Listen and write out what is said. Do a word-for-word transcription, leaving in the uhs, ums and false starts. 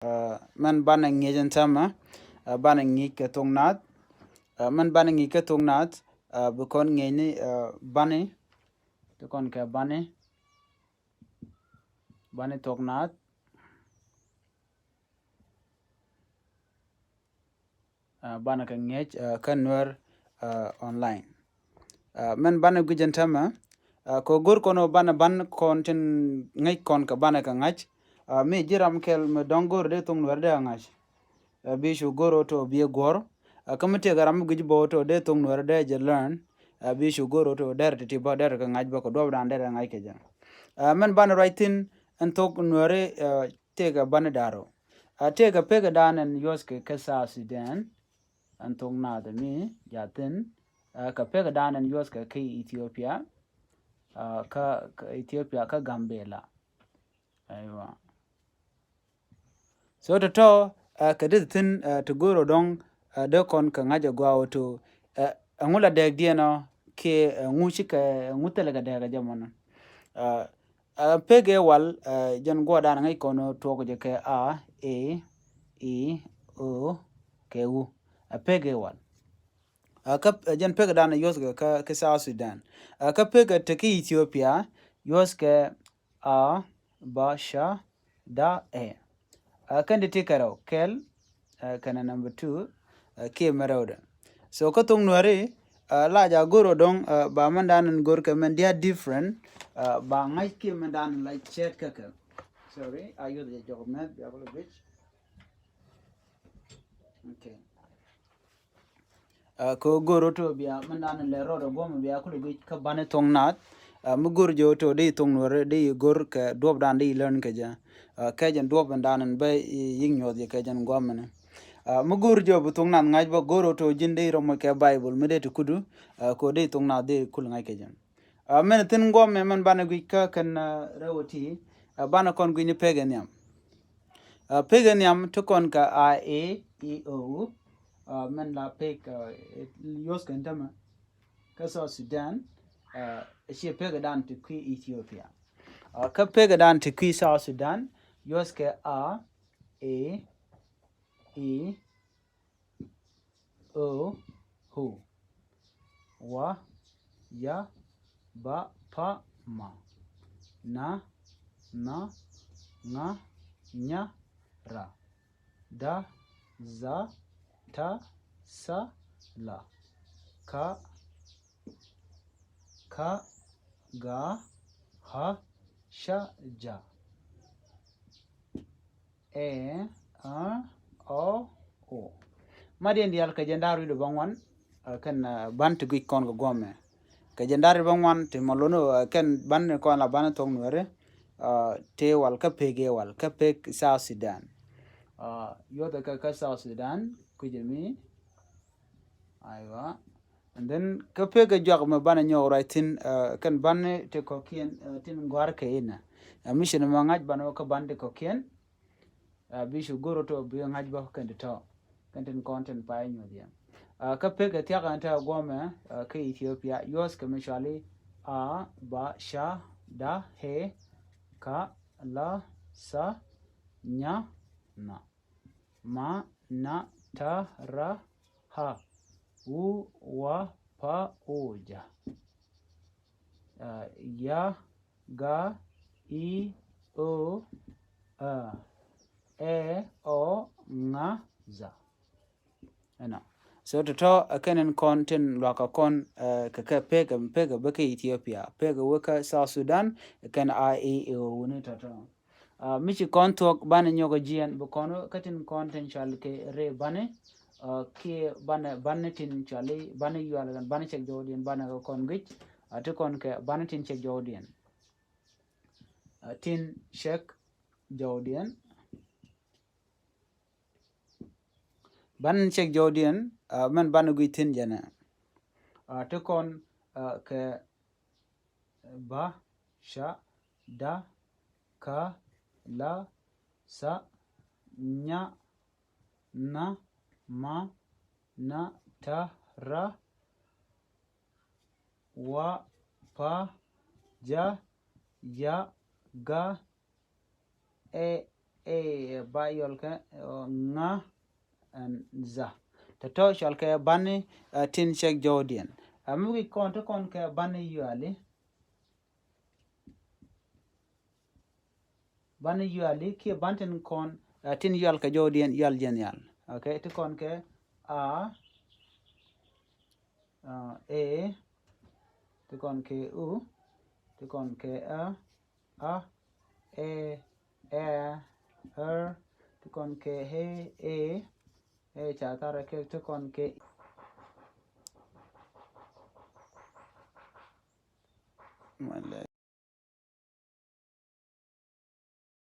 Mɛn banɛ ŋi̱eec ɛn täämɛ, banɛ ŋi̱eec kɛ thok naath. Mɛn banɛ ŋi̱eec kɛ thok naath, bi kɔn ŋi̱eec ni bani, ti kɔn kɛ bani, bani thok naath. Banɛ kɛ ŋi̱eec kä Nuer online. Mɛn banɛ gui̱c ɛn täämɛ, kɛ go̱r kɔn ɔ banɛ ban kɔn tin ŋäc kɔn kɛ banɛ kɛ ŋa̱c. Mi ji̱ ram kɛl mi dɔ̱ŋ go̱r dee thok Nuɛr dee a ŋa̱c, bi cu go̱r ɔ tɔ bi ɛ guɔ̱r. Kä mi tëëkɛ ram mi gui̱c bä ɔ tɔ dee thok Nuɛr dee jɛ learn, bi cu go̱r ɔ tɔ dee rɛ ti̱ti̱ bä dee rɛ kɛ ŋa̱c bä kɛ duɔ̱pdan dee rɛ ŋa̱c kɛ jɛ. Mɛn banɛ ruac thi̱n ɛn thok Nuɛri, tëëkɛ banɛ da̱r ɔ. Tëëkɛ pekɛ dan ɛn yuɔ̱thkɛ kä South Sudan, ɛn thok naath mi jathin. Kɛ pekɛ dan ɛn yuɔ̱thkɛ kä Ethiopia, kä Ethiopia kä Gambela. Aywa. So tɔ̱tɔ̱ kɛ di thi̱n ti go̱o̱r ɔ dɔ̱ŋ, dee kɔn kɛ ŋa̱c ɛ gɔaa ɔ to, ɛŋu la dɛɛk diɛn ɔ kiɛ ɛŋu cikɛ, ɛŋu thilɛ kɛ dɛɛk ɛ jɛ mɔnɔ. Pek ëë wal, jɛn guɔdan ŋäc kɔn tuɔk jɛ kɛ a, e, i, o, kɛ u. Pek ëë wal. Kä jɛn pek dan yuɔth kɛ kä South Sudan. Kä pek te kä Ethiopia yuɔth kɛ a, ba, ca, da, ɛ. Kɛn ti ti kɛ rɛw kɛl, kɛnɛ number two, kiɛ mɛ rɛwdɛ. So kä thok Nuɛri, la ja go̱r ɔ dɔ̱ŋ, ba mɛn dan in go̱r kɛ mɛn dia different, ba ŋa̱c kiɛ mɛn dan in la cɛɛt kä kɛ. Sorry, a yuɔth jɛ jɔk mɛth bia kolo bic. Okay. Kɛ ɣöö go̱r ɣöö tɔ bia mɛn dan lɛ rɔɔdɛ guɔ̱mɛ bia kulɛ guic kä banɛ thok naath. Mi go̱r jɛ ɣöö tɔ dee thok Nuɛri dee go̱r kɛ duɔ̱pdan dee learn kɛ jɛ. Kɛ jɛn duɔ̱pdan bä yi̱k nyuɔth jɛ kɛ jɛn guɔ̱mɛ ni. Mi go̱r jɛ ɣöö bi thok naath ŋa̱c bä go̱r ɣöö tɔ ji̱n dee rɔmɔ kɛ Bible mi dee ti kudu. Kɛ ɣöö dee thok naath dee kul ŋa̱c kɛ jɛ. Mɛn thi̱n guɔ̱mɛ mɛn banɛ guic kä kɛn rɛw ɔ ti, banɛ kɔn guic ni pek ɛ nhiam. Pek ɛ nhiam ti kɔn kɛ a, e, i, o, u. Mɛn la pek yuɔth kɛn tämɛ kä South Sudan, ciɛ pek ɛ dan ti kui̱ Ethiopia. Kä pek ɛ dan ti kui̱ South Sudan yuɔth kɛ a, e, i, o, u. Wa, ya, ba, pa, ma. Na, na, ŋa, nya, ra. Da, za, ta, sa, la. Ka, ka, ga, ha, ca, ja. Ɛ, ä, ɔ, o. Ma diɛn diaal kɛ jɛn da̱r wi̱cdɛ bäŋuan, kɛn ban ti guic kɔn kɛ guɔmɛ. Kɛ jɛn da̱r wi̱cdɛ bäŋuan ti mɔ lon, kɛn ban ni kɔn la ban thok Nuɛri. Tëë wal kä pek ëë wal kä pek South Sudan. Yuɔth kä kä South Sudan kui̱cɛ mi. Aywa. And then kä pek ɛ juak mɛ banɛ nyɔk ruac thi̱n, kɛn ban ti kɔ̱kiɛn tin gɔ̱a̱r kɛ inɛ. Mi ci ni mɛ ŋa̱c ban wä kä ban ti kɔ̱kiɛn. Bi cu go̱r ɔ tɔ bi ŋa̱c bä kɛn ti tɔ kɛn tin kɔn tin pay nyuɔth yɛn. Kä pek ɛ thiak ɛn tɛ guɔmɛ kä Ethiopia yuɔth kɛ mi cuali a, ba, ca, da, he, ka, la, sa, nya, na. Ma, na, ta, ra, ha. U, wa, pa, o, ja. Ya, ga, i, o, a. Ɛ, ɔ, ŋa, za. Ɛnɔ. So tɔ̱tɔ̱ ɛ kɛn in kɔn tin luakä kɔn kɛ kɛ pek, pek bä kä Ethiopia, pek wä kä South Sudan, kɛn a, i, o, u ni tɔ̱tɔ̱. Mi ci kɔn thuɔ̱k banɛ nyɔk jiɛn bi kɔn kä tin kɔn tin cual kɛ rɛ banɛ. Kiɛ banɛ banɛ tin cuali banɛ yual banɛ cɛk jɔwdiɛn banɛ kɛ kɔn guic. Ti kɔn kɛ banɛ tin cɛk jɔwdiɛn. Tin cɛk jɔwdiɛn. Banɛ cɛk jɔwdiɛn mɛn banɛ guic thi̱n jɛnɛ. Ti kɔn kɛ ba, ca, da, ka, la, sa, nya, na, ma, na, ta, ra, wa, pa, ja, ya, ga, ɛ, A, ba yɔl kɛ, ŋa, and za. Tɔ̱tɔ̱ cɔal kɛ bani, ɛ, tin cɛk jɔwdiɛn. Ɛ, mi wi̱c kɔn ti kɔn kɛ bani yuali. Bani yuali kiɛ ban tin kɔn, ɛ, tin yual kɛ jɔwdiɛn yual jɛn yal. Okay, ti kɔn kɛ a, ɛ, e, ti kɔn kɛ u, ti kɔn kɛ ɛ, a, ɛ, ɛ, ɛ, ti kɔn kɛ he, e, e, ca tharɛ kɛ ti kɔn kɛ.